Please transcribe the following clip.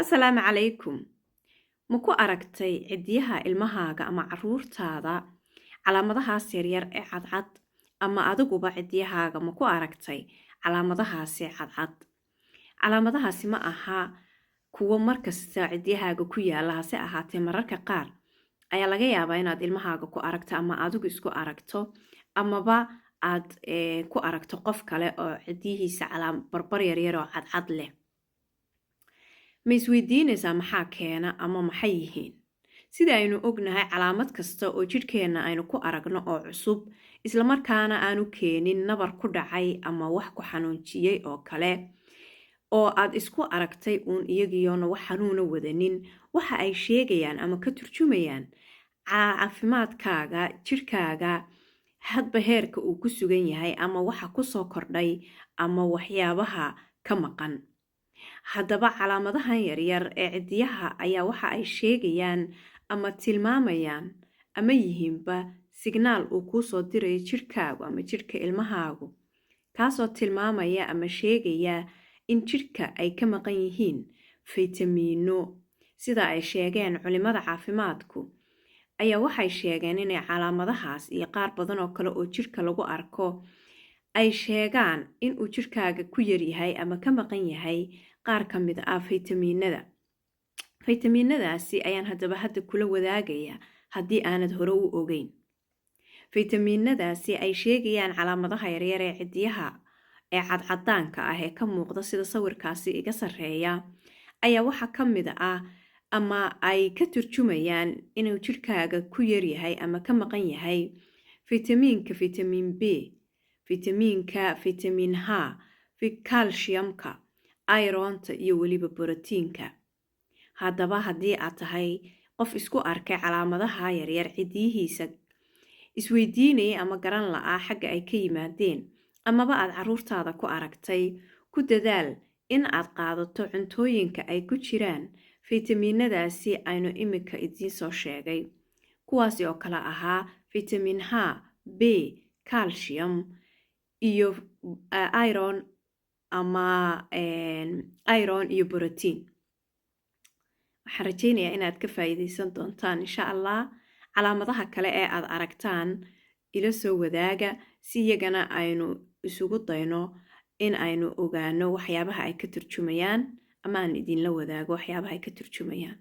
Asalaamu calaykum. Ma ku aragtay ciddiyaha ilmahaaga ama caruurtaada calaamadahaas yaryar ee cadcad, ama adiguba ciddiyahaaga ma ku aragtay calaamadahaasi cadcad? Calaamadahaasi ma aha kuwo markasta ciddiyahaaga ku yaala, hase ahaatee mararka qaar ayaa laga yaabaa inaad ilmahaaga ku aragto ama adigu isku aragto, amaba aad ku aragto qof kale oo ciddiyihiisa barbar yaryar oo cadcad leh. Ma isweydiinaysaa maxaa keena ama maxay yihiin? Sida aynu ognahay, calaamad kasta oo jidhkeenna aynu ku aragno oo cusub, islamarkaana aanu keenin nabar ku dhacay ama wax ku xanuunjiyey oo kale, oo aad isku aragtay uun iyagiyoona wax xanuuna wadanin, waxa ay sheegayaan ama ka turjumayaan caafimaadkaaga, jidhkaaga hadba heerka uu ku sugan yahay, ama waxa kusoo kordhay ama waxyaabaha ka maqan. Haddaba calaamadahan yaryar ee ciddiyaha ayaa waxa ay sheegayaan ama tilmaamayaan ama yihiinba signaal uu kuusoo dirayo jidhkaagu ama jidhka ilmahaagu, kaasoo tilmaamaya ama sheegaya in jidhka ay ka maqan yihiin faytamiino. Sida ay sheegeen culimada caafimaadku ayaa waxay sheegeen inay calaamadahaas iyo qaar badan oo kale oo jidhka lagu arko ay sheegaan inuu jidhkaaga ku yaryahay ama ka maqan yahay qaar ka mid ah faytamiinada. Faytamiinadaasi ayaan haddaba hadda kula wadaagaya haddii aanad hore u ogeyn. Faytamiinadaasi ay sheegayaan calaamadaha yaryar ee ciddiyaha ee cadcadaanka ah ee ka muuqda sida sawirkaasi iga sarreeya ayaa waxaa ka mid ah ama ay ka turjumayaan inuu jidhkaaga ku yaryahay ama ka maqan yahay faytamiinka faytamiin B, faytamiinka faytamiin H, calciumka, ironta iyo weliba borotiinka. Haddaba haddii aad tahay qof isku arkay calaamadaha yaryar ciddiyihiisa, isweydiinaya ama garan la'aa xagga ay ka yimaadeen, amaba aad caruurtaada ku aragtay, ku dadaal in aad qaadato cuntooyinka ay ku jiraan faytamiinadaasi aynu imika idiin soo sheegay, kuwaasi oo kale ahaa faytamiin H, B, calcium iyo iron ama iron iyo borotiin. Waxaan rajeynayaa inaad ka faa'iideysan doontaan insha Allah. Calaamadaha kale ee aad aragtaan ila soo wadaaga si iyagana aynu isugu dayno in aynu ogaano waxyaabaha ay ka turjumayaan, ama aan idinla wadaago waxyaabaha ay ka turjumayaan.